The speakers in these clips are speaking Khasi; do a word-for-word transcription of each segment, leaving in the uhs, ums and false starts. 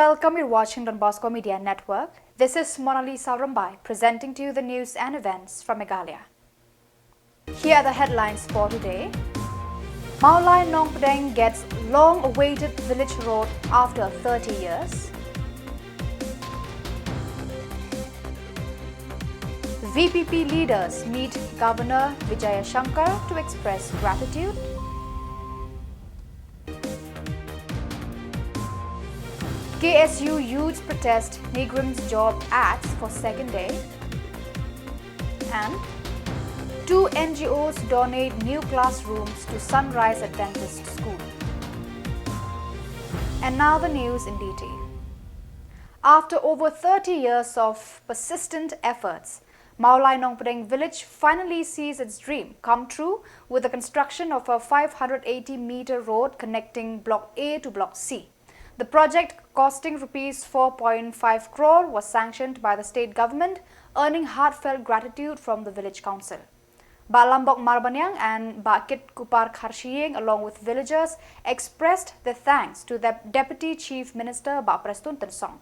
Welcome, you're watching Don Bosco Media Network. This is Monalisa Rumbai presenting to you the news and events from Meghalaya. Here are the headlines for today. Mawlai Nongpdeng gets long-awaited village road after thirty years. V P P leaders meet Governor Vijayashankar to express gratitude. K S U youths protest NEIGRIHMS job ads for second day. And two N G Os donate new classrooms to Sunrise Adventist School. And now the news in detail. After over thirty years of persistent efforts, Mawlai Nongpdeng village finally sees its dream come true with the construction of a five hundred eighty meter road connecting Block A to Block C. The project, costing rupees four point five crore, was sanctioned by the state government, earning heartfelt gratitude from the village council. Bah Lambok Marbaniang and Bah Kitkupar Kharshiing, along with villagers, expressed their thanks to the Deputy Chief Minister, Bah Prestone Tynsong.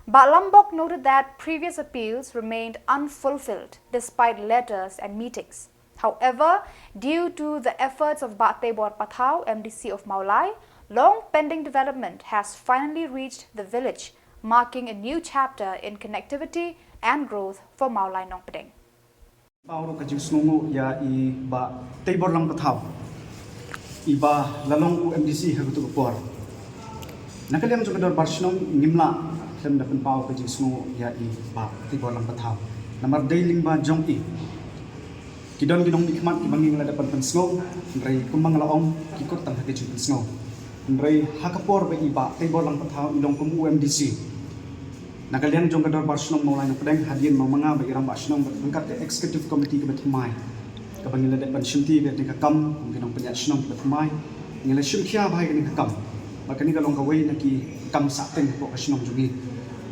Bah Lambok noted that previous appeals remained unfulfilled despite letters and meetings. However, due to the efforts of Bah Teibor Pathaw, M D C of Mawlai, long pending development has finally reached the village, marking a new chapter in connectivity and growth for Mawlai Nongpdeng. Pynpaw ruh ka jingsngewnguh ïa i Bah Teibor Lang Pathaw, i ba la long u M D C ha kato ka por. Na ka liang jong ka dorbar shnong ngim lah khlem da pynpaw ka jingsngewnguh ïa i Bah Teibor Lang Pathaw. Namar dei lyngba jong i ki don ki nongmihkhmat kiba ngi la dep ban pynsngew, hynrei kumba nga la ong, ki kut tang ha ka jingpynsngew. Hynrei ha ka por ba i Bah Teibor Lang Pathaw i long kum u M D C, na ka liang jong ka dorbar shnong Mawlai Nongpdeng, hadien ma nga ba i rangbah shnong bad ryngkat ka executive committee kaba thymmai, kaba ngi la dep ban shimti ïa kane ka kam kum ki nongpynïaid shnong kiba thymmai, ngi la shim khia bha ïa kane ka kam. Bad kane ka long kawei na ki kam sahteng hapoh ka shnong jong ngi.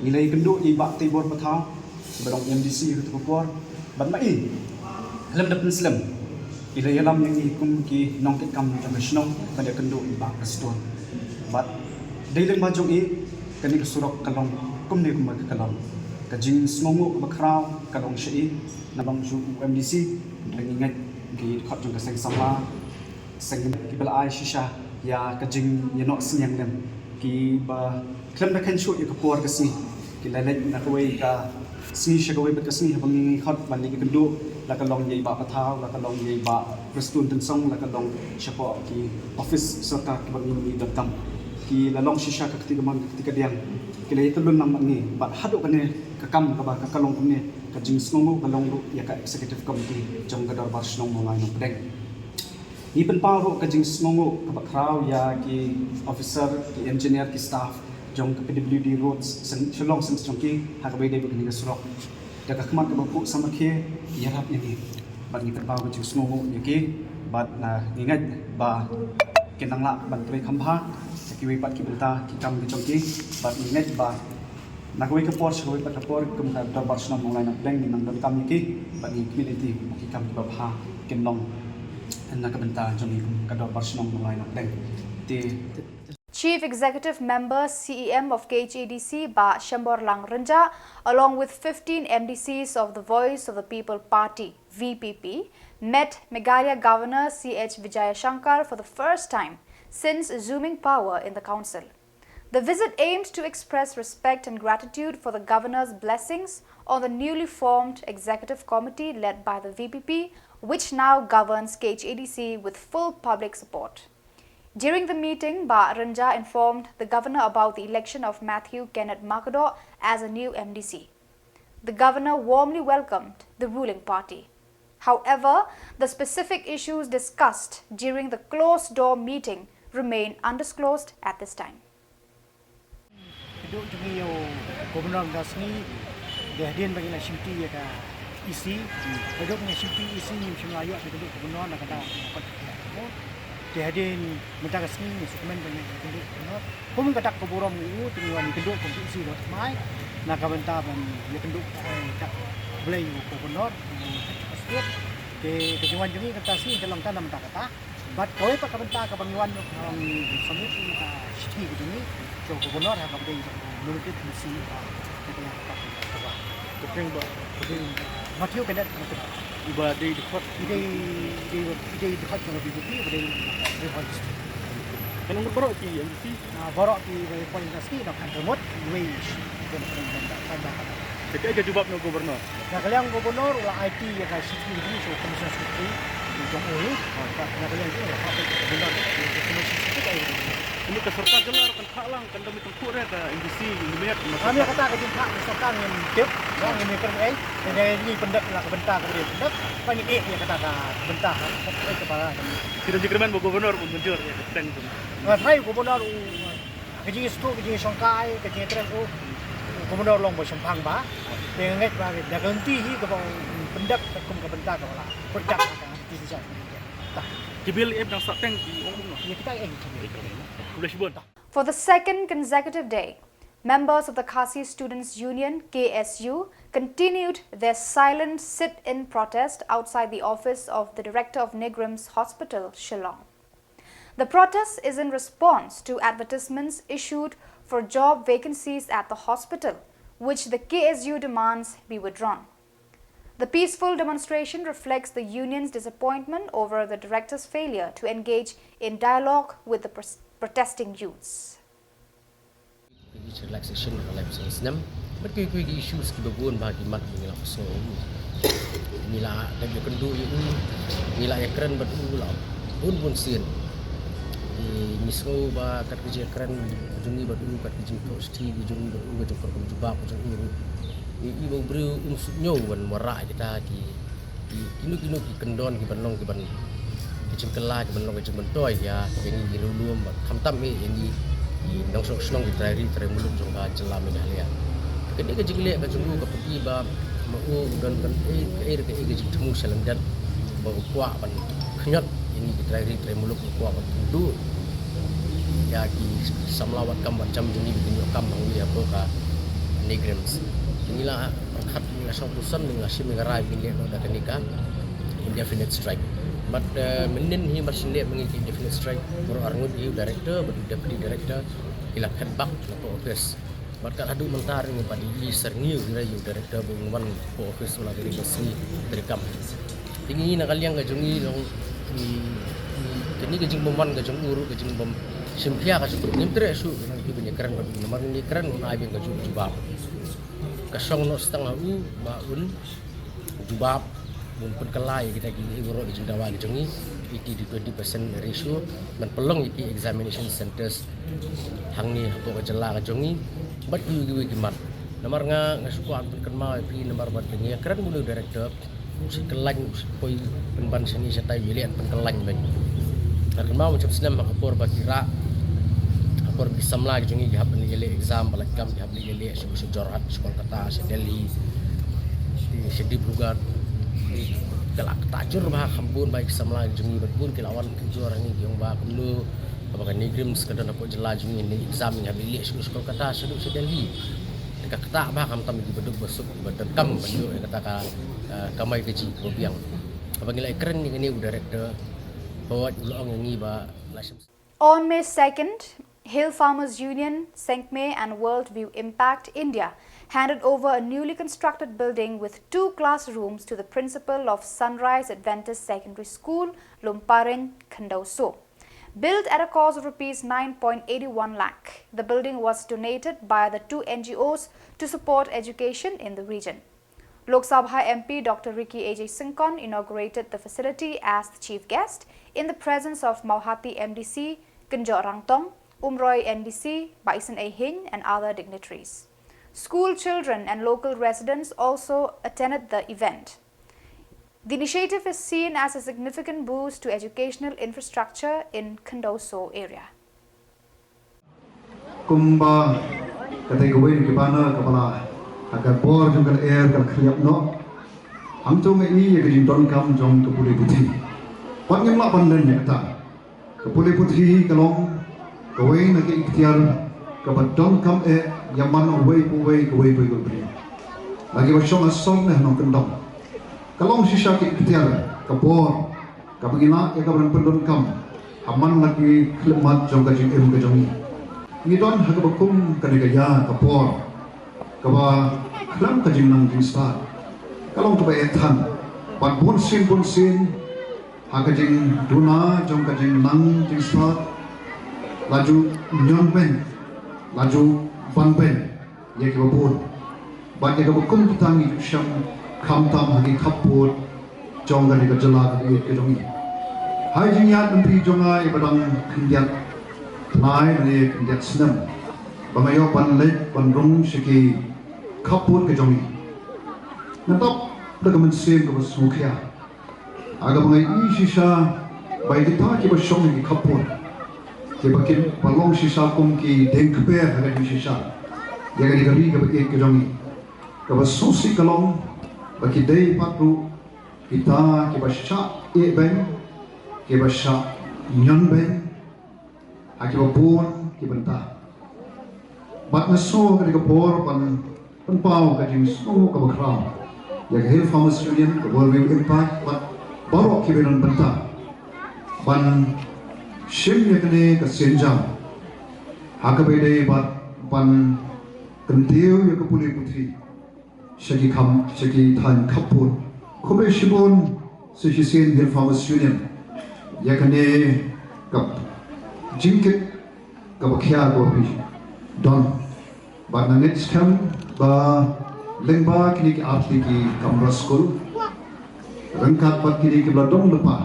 Ngi la ïakynduh ïa i Bah Teibor Pathaw, ba long M D C ha kato ka por, bad ma i, khlem da pynslem, i la ïalam ïa ngi kum ki nongkitkam jong ka shnong, ban ïakynduh ïa i Bah Prestone. Bad dei lyngba jong i, kane ka surok ka long kumne kumba ka long. Ka jingsngewnguh kaba khraw ka long sha i, na long shu u M D C, hynrei ngi ngeit ki dkhot jong ka seng samla, seng kiba la ai shisha ïa ka jingïaroh synñiang lem, kiba khlem da kheiñ shuh ïa ka por ka sngi, ki la leit na kawei ka sngi sha kawei pat ka sngi, haba ngi ngi khot ban ïakynduh, la ka long ïa i Bah Pathaw, la ka long ïa i Bah Prestone Tynsong, la ka long shapoh ki office sorkar kiba ngi ngi donkam. Ki la long shisha ka kti kamon ka kti kadiang. Ki la ïakyllun lang bad ngi, bad haduh kane ka kam kaba ka, ka long kumne, ka jingsngewnguh ka long ruh ïa ka executive committee jong ka dorbar shnong Mawlai Nongpdeng. Ngi pynpaw ruh ka jingsngewnguh kaba khraw ïa ki officer, ki engineer, ki staff jong ka P W D Roads, seng, Shillong Central jong ki, ha kaba ïadei bad kane ka surok. Da ka khmat kaba khuid samarkhie, ïarap ïa ngi. Bad ngi pynpaw ka jingsngewnguh ïa ki, bad, ah, ngi ngeit ba kin nang lah ban trei kham bha sha kiwei pat ki bynta ki kam ki jong ki, bad ngi ngeit ba na kawei ka por sha kawei pat ka por, kum ka dorbar shnong Mawlai Nongpdeng, ngi nang donkam ïa ki, bad ngi khmih lynti ba ki kam kiba bha kin long na ka bynta jong ngi kum ka dorbar shnong Mawlai Nongpdeng. Te Chief Executive Member, C E M of K H A D C, Bah Shemborlang Rynjah, along with fifteen M D Cs of the Voice of the People Party, V P P, met Meghalaya Governor C H Vijayashankar for the first time since assuming power in the council. The visit aimed to express respect and gratitude for the governor's blessings on the newly formed executive committee led by the V P P, which now governs K H A D C with full public support. During the meeting, Bah Rynjah informed the governor about the election of Matthew Kenneth Makdoh as a new M D C. The governor warmly welcomed the ruling party. However, the specific issues discussed during the closed-door meeting remain undisclosed at this time. Ka dei jong ngi ïa u Governor mynta ka sngi, dei hadien ba ngi la shimti ïa ka E C. Ka dei ba ngi la shimti E C, ngim shym la ïoh ïa ka dei Governor na ka daw ka kot ka kiad. Te hadien mynta ka sngi ngi sngewkmen ba ngi ïakynduh Governor. Kum ka dak ka burom u, te ngi wan ïakynduh kum ka E C ba thymmai na ka bynta ban ïakynduh, eh, dak Blei u Governor, u State. Te ka jingwan jong ngi kata sngi ka long tang na bynta kata. Bad kawei pat ka bynta kaba ngi wan, um, submit ïa ka shithi ka jong ngi sha u Governor ha kaba dei Nurul Ikhlas, ah, ka dei ka, ka, ka, ka, Matthew Kenneth, Matthew. Iba dei dkhot. I dei, i dei, i dei dkhot jong ka B J P, iba dei Ri Bhoi District. Kan ong baroh ki M D C? Ah, baroh ki Ri Bhoi District, na kan remot, iwei. Te kaei ka jubab na u Governor? Na ka liang u Governor u la aiti ïa ka C T V sha u Commissioner Secretary jong u. Na ka liang u la aiti ïa u Commissioner Secretary. Kane ka sorkar jylla ruh kan phah lang, kan da mih tyngkhuh re ka M D C, limited. Ngam ïa kata ka jingphah ka sorkar, ngim tip, ngim ïa kren ei. Te ngi pyndep la ka bynta kaba dei pyndep, ba ngin ïeh ïa kata ka bynta ha, ha, ha, kaba. Ki don jingkyrmen ba u Governor un mynjur ïa ka plan tu. Nga tharai u Governor u, ka jingïasyllok, ka jingïashongkai, ka jingïakren u, u Governor long ba shemphang bha. Te nga ngeit ba da ka lynti hi kaba pyndep katkum ka bynta kaba la pyrkhat ha ka decision. Ki bill em dang sah teng ki ong ong. Ïa kita em ki bill. Khublei shibun. For the second consecutive day, members of the Khasi Students Union, K S U, continued their silent sit-in protest outside the office of the director of NEIGRIHMS Hospital, Shillong. The protest is in response to advertisements issued for job vacancies at the hospital, which the K S U demands be withdrawn. The peaceful demonstration reflects the union's disappointment over the director's failure to engage in dialogue with the pros-, protesting youths. Relaxation ka life science nem. Bad kiwei kiwei ki issues kiba bun ba ki mat ngi la sngew. Ngi la dep ïakynduh ïa u, ngi la ïakren bad u la bun bun sien. Ngi sngew ba kat ka jingïakren jong ngi bad u, kat ka jingthoh shithi jong ngi bad u, ka jingkyrkhu jubab jong u ruh, i, i ba u briew um sngewbha ban wanrah kita ki, ki, kino kino ki kyndon kiban long kiban, ki jingkylla kiban long ka jingmyntoi ïa, ïa ngi ki riewlum bad khamtam ïa ngi ki nongshong shnong, ki trai ri trai muluk jong ka jylla Meghalaya. Kane ka jingleh ka jong u ka pyni ba ma u don kaei kaei ka jingthmu sha lyndet ba u kwah ban khñiot ïa ngi ki trai ri trai muluk, u kwah ban pynduh ïa ki samla wad kam wad jam jong ngi ba kin ïoh kam hangne hapoh ka NEIGRIHMS. Ngi la pyrkhat, ngi la shong pyrshang, ngi la shim, ngi la rai, ngi leh noh da kane ka indefinite strike. Bad, eh, mynnin hi mar shu leh ma ngi ka indefinite strike, baroh arngut, ïa u director bad u deputy director ki la phet bak na ka office. Bad kat haduh mynta ruh ngim pat ïohi syrngiew ïa u director ba un wan hapoh office, u la dei ka sngi treikam. Te ngi na ka liang ka jong ngi long, ngi, ngi, kane ka jingbym wan ka jong u ruh, ka jingbym shim khia ka jong u, ngim treh shuh ban ïakren bad u, namar ngi kren un ai biang ka jubab. Ka shong noh tang ha u ba un jubab, un pynkylla ïa kita kiei kiei baroh ki jingdawa ki jong ngi, ïa ki twenty percent ratio, ban pynlong ïa ki examination centres hangne hapoh ka jylla ka jong ngi, bad kiwei kiwei ki mat. Namar nga, nga shu kwah pynkynmaw ïa phi, namar ba ngi ïakren bad u director, u shu kyllain, u shu poi pynban shane shatai, u ïaleh pynkyllain beit. Nga kynmaw mynshem snem ha ka por ba ki rah, ha ka por ba ki samla ki jong ngi ki hap ban ïaleh exam ba lait kam, ki hap ban ïaleh sha, sha Jorhat, sha Kolkata, sha Delhi, sha Dibrugarh. Ka la ktah jur bha, kham bun ba ki samla ki jong ngi bad bun ki la wan ki jur ha ngi, ki ong ba kumno kaba ka NEIGRIHMS ka don hapoh jylla jong ngi, ne exam ngi hap ban ïaleh sha, sha Kolkata, sha, sha Delhi. Ka ktah bha, khamtam kiba duk ba suk, kiba donkam ban ïoh ïa kata ka, eh, kamai kajih kaba biang. Haba ngi la ïakren ïa kane u director, hooid u la ong ïa ngi ba la shim. On May second, Hill Farmers Union, Senkme and Worldview Impact India handed over a newly constructed building with two classrooms to the principal of Sunrise Adventist Secondary School, Lumparing, Khyndaoso. Built at a cost of rupees nine point eight one lakh, the building was donated by the two N G Os to support education in the region. Lok Sabha M P Doctor Ricky A J Syngkon inaugurated the facility as the chief guest in the presence of Mawhati M D C Kynjoh Rangtong, Umroi M D C Bah Isen A Hyne and other dignitaries. School children and local residents also attended the event. The initiative is seen as a significant boost to educational infrastructure in Khyndaoso area. Kumba katei kawei na ki banner kaba la, ha ka por jong ka lyer ka la khriat noh. Hangto ngi ïohi ïa ka jingdonkam jong ka pule puthi. Pat ngim lah ban len ïa kata. Ka pule puthi ka long kawei na ki iktiar kaba donkam eh ïa man uwei pa uwei, kawei pa kawei. La kiba shong ha sor ne ha nongkyndong. Ka long shisha ki iktiar, ka bor kaba ngi lah ïa ka ban pyndonkam ha man la ki khyllipmat jong ka jingim ka jong ngi. Ngi don ha kaba kum kane ka ïa ka por kaba khlem ka jingnang jingstad ka long kaba eh than. Bad bun sien bun sien ha ka jingduna jong ka jingnang jingstad la ju ñion beiñ, la ju ban beiñ ïa kiba bun. Bad ïa kaba kum kita ngi ju shem khamtam ha ki khappud jong kane ka jylla kaba ïeit ka jong ngi. Hai jingïaid lynti jong nga ïa ba dang khyndiat tnai ne khyndiat snem ba nga ïoh ban leit ban rung sha ki khappud ka jong ngi. Nga dap da ka mynsiem kaba sngewkhia ha kaba nga i shisha ba ïa kita kiba shong ha ki khappud, kiba, kiba long shisha kum ki dieng kper ha ka jingshisha ïa kane ka ri kaba ïeit ka jong ngi, kaba sngewsih ka long ba ki dei pat ruh kita kiba shah ïeh beiñ, kiba shah ñion beiñ ha kiba bun ki bynta. Bad nga sngew ha kane ka por ban pynpaw ka jingsngew kaba khraw ïa ka Hill Farmers Union, ka World View Impact bad baroh kiba don bynta ban shim ïa kane ka sienjam ha kaba ïadei bad ban kyntiew ïa ka pule puthi sha ki kham, sha ki thaiñ khappud. Khublei shibun sa shisien Hill Farmers Union ïa kane ka jingkit kaba khia kaba phi don. Bad nga ngeit skhem ba lyngba kine ki artylli ki kamra skul ryngkat bad kine kiba la don lypa,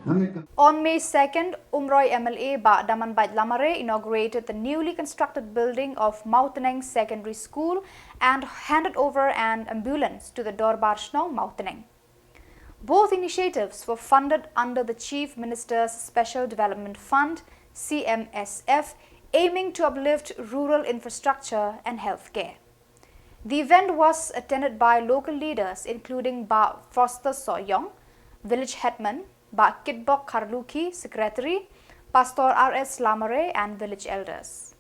nga ngeit ka On May second, Umroi M L A Bah Damanbait Lamare inaugurated the newly constructed building of Mawtneng Secondary School and handed over an ambulance to the Dorbar Shnong Mawtneng. Both initiatives were funded under the Chief Minister's Special Development Fund, C M S F, aiming to uplift rural infrastructure and healthcare. The event was attended by local leaders including Bah Foster Soyong, village headman, Bah Kitbok Kharlukhi, secretary, Pastor R S Lamare and village elders.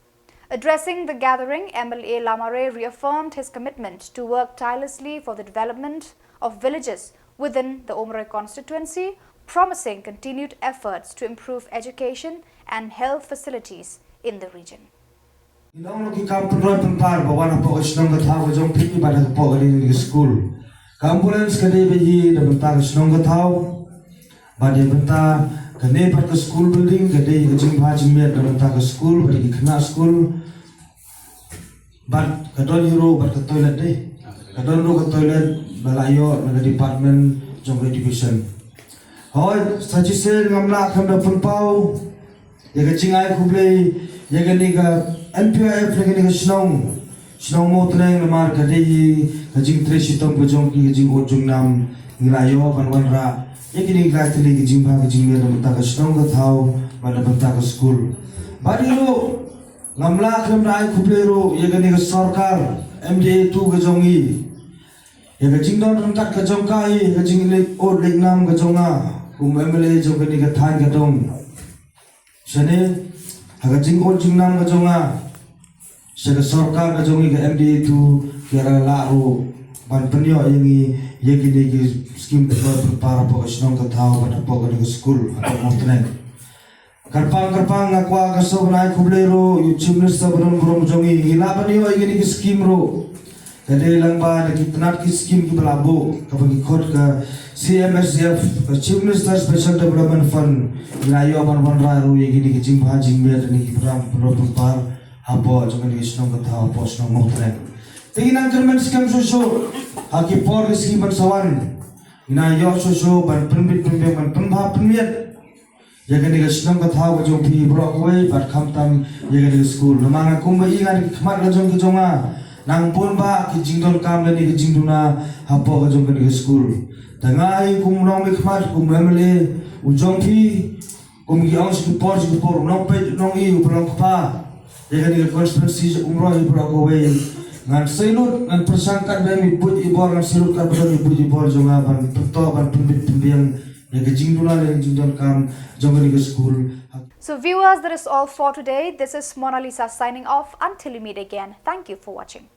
Addressing the gathering, M L A Lamare reaffirmed his commitment to work tirelessly for the development of villages within the Umroi constituency, promising continued efforts to improve education and health facilities in the region. Ngi long ruh ki kam pynroi pynpar ba wan hapoh ka shnong ka thaw ka jong phi bad hapoh kane ka skul. Ka ambulance ka dei ba ïa da bynta ka shnong ka thaw. Bad ïa bynta kane bad ka school building ka dei ka jingbha jingmiat da bynta ka skul bad ki khynnah skul. Bad ka don hi ruh bad ka toilet dei. Ka don ruh ka toilet ba la ïoh na ka department jong ka education. Hooid, sa shisien ngam lah khlem da pynpaw ïa ka jingai khublei ïa kane ka N P I F na kane ka shnong, shnong Mawtneng namar ka dei hi ka jingtrei shitom ka jong ki, ka jingud jingnam ngi la ïoh ban wanrah ïa kine ki lai tylli ki jingbha ki jingmiat na bynta ka shnong ka thaw bad na bynta ka skul. Bad hi ruh ngam lah khlem da ai khublei ruh ïa kane ka sorkar M D A two ka jong ngi ïa ka jingdon ryngkat ka jong ka hi, ïa ka jingleit ud leit nam ka jong nga kum M L A jong kane ka thaiñ ka dong. Shane ha ka jingud jingnam ka jong nga sha ka sorkar ka jong ngi ka M D A two, ki la lah ruh ban pynïoh ïa ngi ïa kine ki skim pynroi pynpar hapoh ka shnong ka thaw bad hapoh kane ka skul hapoh Mawtneng. Kyrpang kyrpang nga kwah ka sngewbha ban ai khublei ruh ïa u Chief Minister ba don burom jong ngi, ngi lah ban ïoh ïa kine ki skim ruh. Ka dei lyngba na ki tnat ki skim kiba la buh kaba ki khot ka C M S D F, ka Chief Minister Special Development Fund. Ngi la ïoh ban wanrah ruh ïa kine ki jingbha jingmiat na ki program pynroi pynpar hapoh jong kane ka shnong ka thaw hapoh shnong Mawtneng. Te ngi nang kyrmen skhem shuh shuh ha ki por ki sngi ban sa wan. Ngi nang ïoh shuh shuh ban pynbit pynbiang ban pynbha pynmiat ïa kane ka shnong ka thaw ka jong phi baroh kawei bad khamtam ïa kane ka skul. Namar nga kumba i nga da ki khmat ka jong ki jong nga nang bun bah ki jingdonkam lane ki jingduna hapoh ka jong kane ka skul. Te nga i kum u nongmihkhmat, kum u M L A u jong phi, kum ki ong shi ki por shi ki por u nongpeit u nong-i uba long kpa ïa kane ka constituency jong Umroi baroh kawei. Ngan salute, ngan pyrshang katba ïa i buit i bor, ngan salute katba ïa i buit i bor jong nga ban pyntoh ban pynbit pynbiang ïa ka jingduna lane ka jingdonkam jong kane ka skul. So viewers, that is all for today. This is Mona Lisa signing off. Until we meet again, thank you for watching.